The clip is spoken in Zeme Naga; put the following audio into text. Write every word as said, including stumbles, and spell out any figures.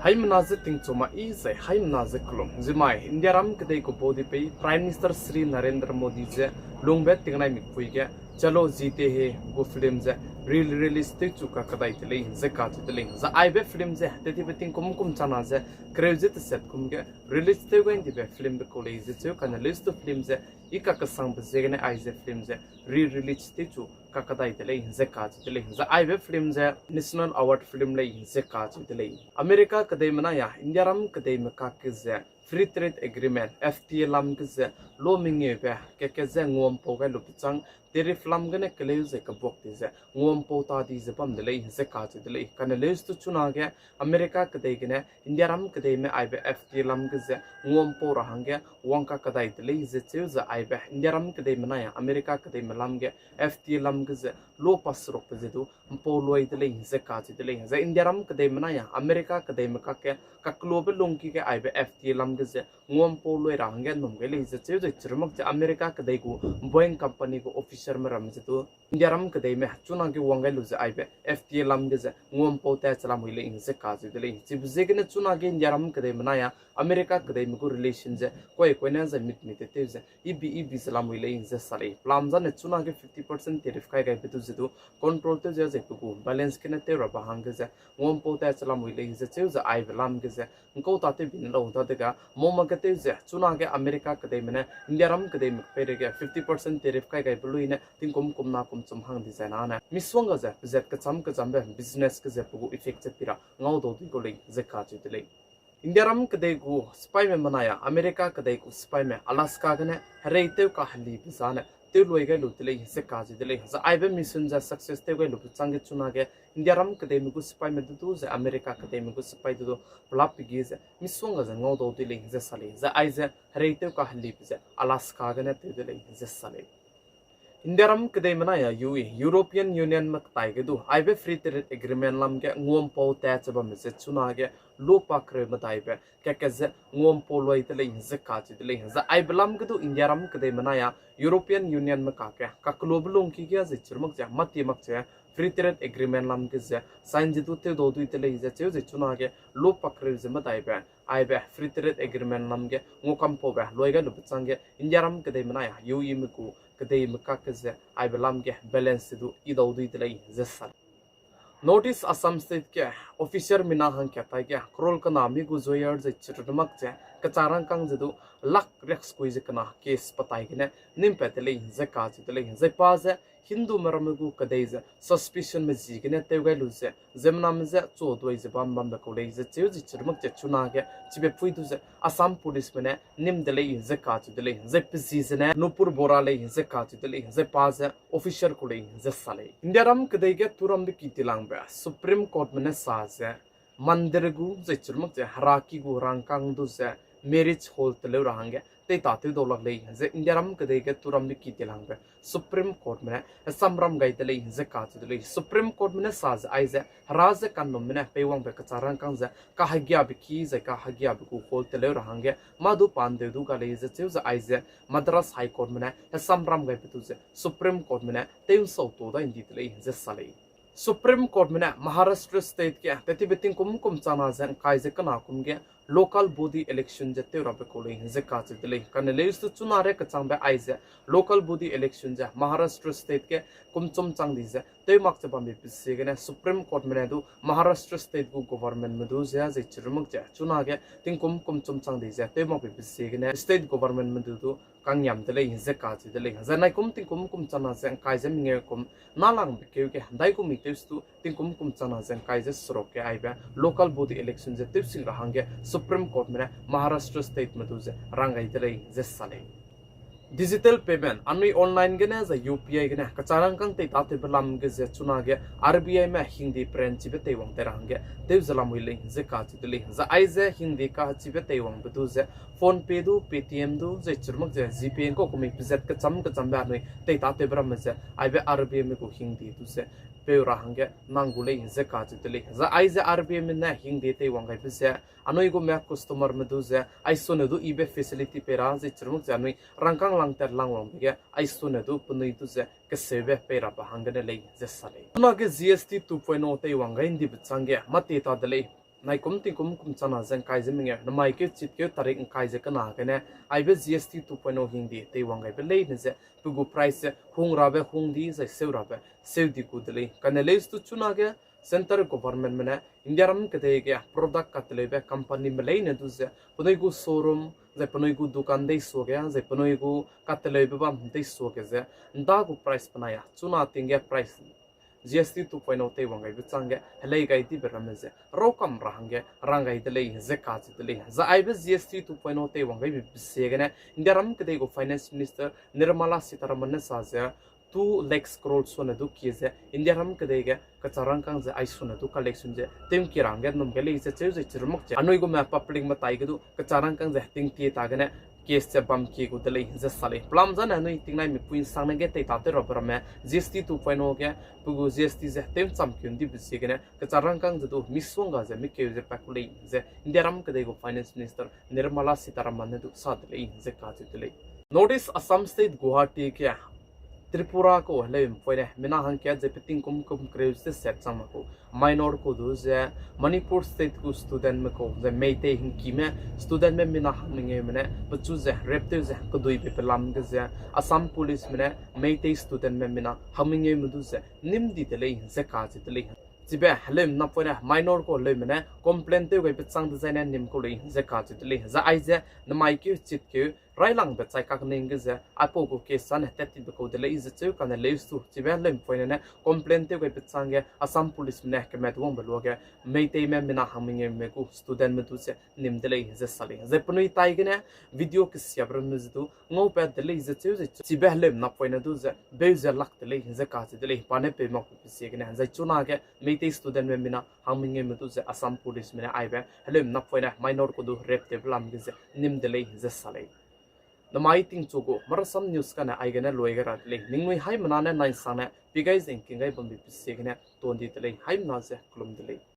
Haimena ze tingchuma i zai haimena ze kelum. Zimai, India ram kedei gu body pei Prime Minister Shri Narendra Modi ze lungbe tingnai mikpui ge Chalo Jeete Hain gu film ze re-release tewchu kakadai de lei ze kacheu de lei. Zai aibe film ze tetibe tingkum kum chana ze kereu ze teset kum ge release tew gai ndibe film be kau lei ze cheu kane list film ze i kakesangbe ziegene aize film ze re-release tewchu kakadai de lei ze kacheu de lei. Zai aibe film ze National Award film lei ze kacheu de lei. America kedeime nai a India ram kedeime kakge ze Free Trade Agreement, F T A lam ge ze lo mengeube keke ze nguampau gai lu pechang tariff lam gene keleu ze kebuak di ze nguampau ta di ze bam de lei ze kacheu de lei. Kane list chunage America kedei gene India ram kedeime aibe F T A lam ge ze nguampau ra hangge wang kakadai de lei ze cheu ze aibe India ram kedeime nai a America kedeime lam ge F T A lam ge ze lo pass rokbe ze du mpau luai de lei ze kacheu de lei. Zai India ram kedeime nai a America kedeime kakge kaklobe lungki ge aibe F T A lam ge ze nguampau luai ra hangge nnum gai lei ze cheu ze chirumak ze America kedei gu Boeing company gu officerme ram ze du India ram kedeime chunage wang gai lu ze aibe F T A lam ge ze nguampau tat che lamui lei ze kacheu de lei. Chibe ziegene chunage India ram kedeime nai a America kedeime gu relation ze kuai kuai ne zai mitmit te tew ze ibi ibi ze lamui lei ze sa lei. Pelam zane chunage fifty percent tariff kai gaibe du ze du control tew ze zai pe gu balance gene tew rabe hangge ze nguampau tat che lamui lei ze cheu ze aibe lam ge ze nkau ta tewbi ne lau dadege moma ge tew ze chunage America kedeime ne India ram kedeime peireige fifty percent tariff kai gaibe lui ne tingkum kum na kum chum hang di zai nane misuang ga ze pezat kecham kechambe business ge ze pe gu effect ze pi ra ngau dau dui kau lei ze kacheu de lei. India ram kedei gu sipaime menai a America kedei gu sipaime Alaska gene herei tew kahelibe zane tew luai gai lu de lei ze kacheu de lei. Zai aibe mission ze success tew gai lu pechangge chunage India ram kedeime gu sipaime du du ze America kedeime gu sipai du du pelap pe gi ze misuang ga ze ngau dau de lei ze sa lei. Zai aize herei tew kahelibe ze Alaska gene tew de lei ze sa lei. India ram kedeime nai a U E, European Unionme ketai ge du aibe Free Trade Agreement lam ge nguampau tat che bamme ze chunage lo pakreu medaibe keke ze nguampau luai de lei ze kacheu de lei. Zai aibe lam ge du India ram kedeime nai a European Unionme kakge kaklobe lungki ge zai chirumak ze mâtie mak ze Free Trade Agreement lam ge ze sign ze du tew dau dui de lei ze cheu ze chunage lo pakreu ze medaibe aibe Free Trade Agreement lam ge nguakampaube luai gai lu pechangge India ram kedeime nai a U Eme gu kedeime kakge ze aibe lam ge balance ze du i dau dui de lei ze sa lei. North East Assam State ge officer mina hangkat tai ge crore kena mi gu zoyer ze chirumak ze kechang rangkâng ze du lakh riaksekui ze kena case patai gene nimpat de lei ze kacheu de lei. Zai pa ze Hindume ramme gu kedei ze suspicionme zi gene tew gai lu ze ziemmename je chu duai ze bam bambe kau lei ze cheu ze chirumak ze chunage chibe pui du ze Assam Policeme ne nim de lei ze kacheu de lei. Zai pe zi zene Nupur Bora lei ze kacheu de lei. Zai pa ze officer kau lei ze sa lei. India ram kedei ge turambe ki tilangbe Supreme Courtme ne sa ze mandir gu zai chirumak ze heraki gu rangkâng du ze marriage hall teleu ra hangge teitatew dau lak lei ze India ram kedei ge turambe ki tilangbe Supreme Courtme ne hesam ram gai de lei ze kacheu de lei. Supreme Courtme ne sa ze aize hera ze kanlumme ne peiwangbe kechang rangkâng ze kahegiabe ki zai kahegiabe gu hall teleu ra hangge mâ du pandeu du ga lei ze cheu ze aize Madras High Courtme ne hesam ram gaibe du ze Supreme Courtme ne tew nsau tu dai ndi de lei ze sa lei. Supreme Courtme ne Maharashtra State ge tetibe tingkum kum chana ze ngkai ze kena kum ge local body election ze tew rabe kau lei ze kacheu de lei. Kane lei stu chuna re kechangbe aize local body election ze Maharashtra State ge kum chum chang di ze tew mak ze bambe pe ziegene Supreme Courtme ne du Maharashtra State gu governmentme du ze zai chirumak ze chunage tingkum kum chum chang di ze tew makbe pe ziegene state governmentme du du kangiam de lei ze kacheu de lei. Zai naikum tingkum kum chana ze ngkai ze mengeu kum nalangbe keu ge ndaigum mi tew stu tingkum kum chana ze ngkai ze seruk ge aibe local body election ze tewsing ra hangge Supreme Courtme ne Maharashtra Stateme du ze rang gai de lei ze sa lei. Digital payment, anui online gene zai U P I gene kechang rangkâng teitatewbe lam ge ze chunage R B Ime hingde peranchibe teiwang tei ra hangge tew ze lamui lei ze kacheu de lei. Zai aize hingde kahechibe teiwangbe du ze PhonePe du, Paytm du, zai chirumak ze GPay ngkau kumi pezat kecham kechambe anui teitatewbe ramme ze aibe R B Ime gu hingde du ze peu ra hangge nang gu lei ze kacheu de lei. Zai aize R B Ime ne hingde teiwang gaibe ze anui gume customerme du ze aisone du ibe facility pei ra zai chirumak ze anui rangkâng langtat langwangbe ge aisone du penui du ze keseube pei rabe hanggene lei ze sa lei. Chunage G S T two point o teiwang gai ndibe changge mâtie ta de lei. Naikum tingkum kum chana ze ngkai ze mengeu, namai keu chit keu tarik ngkai ze kena gene, aibe G S T two point o hing di teiwang gaibe leine ze, pe gu price ze hung rabe hung di zai seu rabe seu di gu de lei. Kane leuse du chunage, centre governmentme ne Indiaram kedei ge product kateleube companyme leine du ze penui gu showroom zai penui gu dukan deisuage zai penui gu kateleube bam deisuage ze nda gu price penai a chuna ting ge price G S T two point o teiwang gaibe chang ge helei gai dibe ramme ze raukam ra hangge rang gai de lei ze kacheu de lei. Zai aibe G S T two point o teiwang gaibe ziegene Indiaram kedei gu Finance Minister Nirmala Sitharaman ne sa ze two lakhs crore sune du kie ze Indiaram kedei ge kecharangkâng ze ai sune du collection ze tewngki ra hangge nnum gai lei ze cheu ze chirumak ze anui gume publicme tai ge du kecharangkâng ze tingtie ta gene case ze bam kie gu de lei ze sa lei. Pelam zane anui tingnai mipui nsangne ge tei ta tew rabe ramme G S T two point o ge pe gu G S T ze tewcham keu ndibe ziegene kecharangkâng ze du misongga ze mikeu ze pat ku lei ze Indiaram kedei gu Finance Minister Nirmala Sitharaman ne du sa de lei ze kacheu de lei. North East Assam State Guwahati ge Tripura kau heleu mpoine mina hangkat ze pe tingkum kum kereu ze set changme kau minor kau du ze Manipur State gu studentme kau ze Meitei hingkime studentme mina hangmengeume ne pechu ze rape tew ze keduibe pelam ge ze Assam policeme ne Meitei studentme mina hangmengeume du ze nim di de lei ze kacheu de lei. Chibe heleume napoine minor kau heleume ne complain tew gaibe chang dezaine nim kau lei ze kacheu de lei. Zai aize namai keu chit keu railangbe chai kakning ge ze aipau gu case ane tat tibe kau de lei ze cheu kane leuse du chibe heleume poine ne complain tew gaibe chang ge Assam policeme ne kemat wangbe luage Meiteime mina hangmengeume gu studentme du ze nim de lei ze sa lei. Zai penui tai gene video kesiabe ramme ze du ngaupat de lei ze cheu ze chibe heleume napoine du ze beu ze lak de lei ze kacheu de lei. Pa ne peu mak pe ziegene zai chunage Meitei studentme mina hangmengeume du ze Assam policeme ne aibe heleume napoine minor kau du rape tewbe lam ge ze nim de lei ze sa lei. Namai tingchu gu Marasam News kane aigene lui gai ra de lei. Ningnui haimena ne nai nsangne pi gai ze ngking gai bambe pe ziegene tuan di de lei. Haimena ze kelum de lei.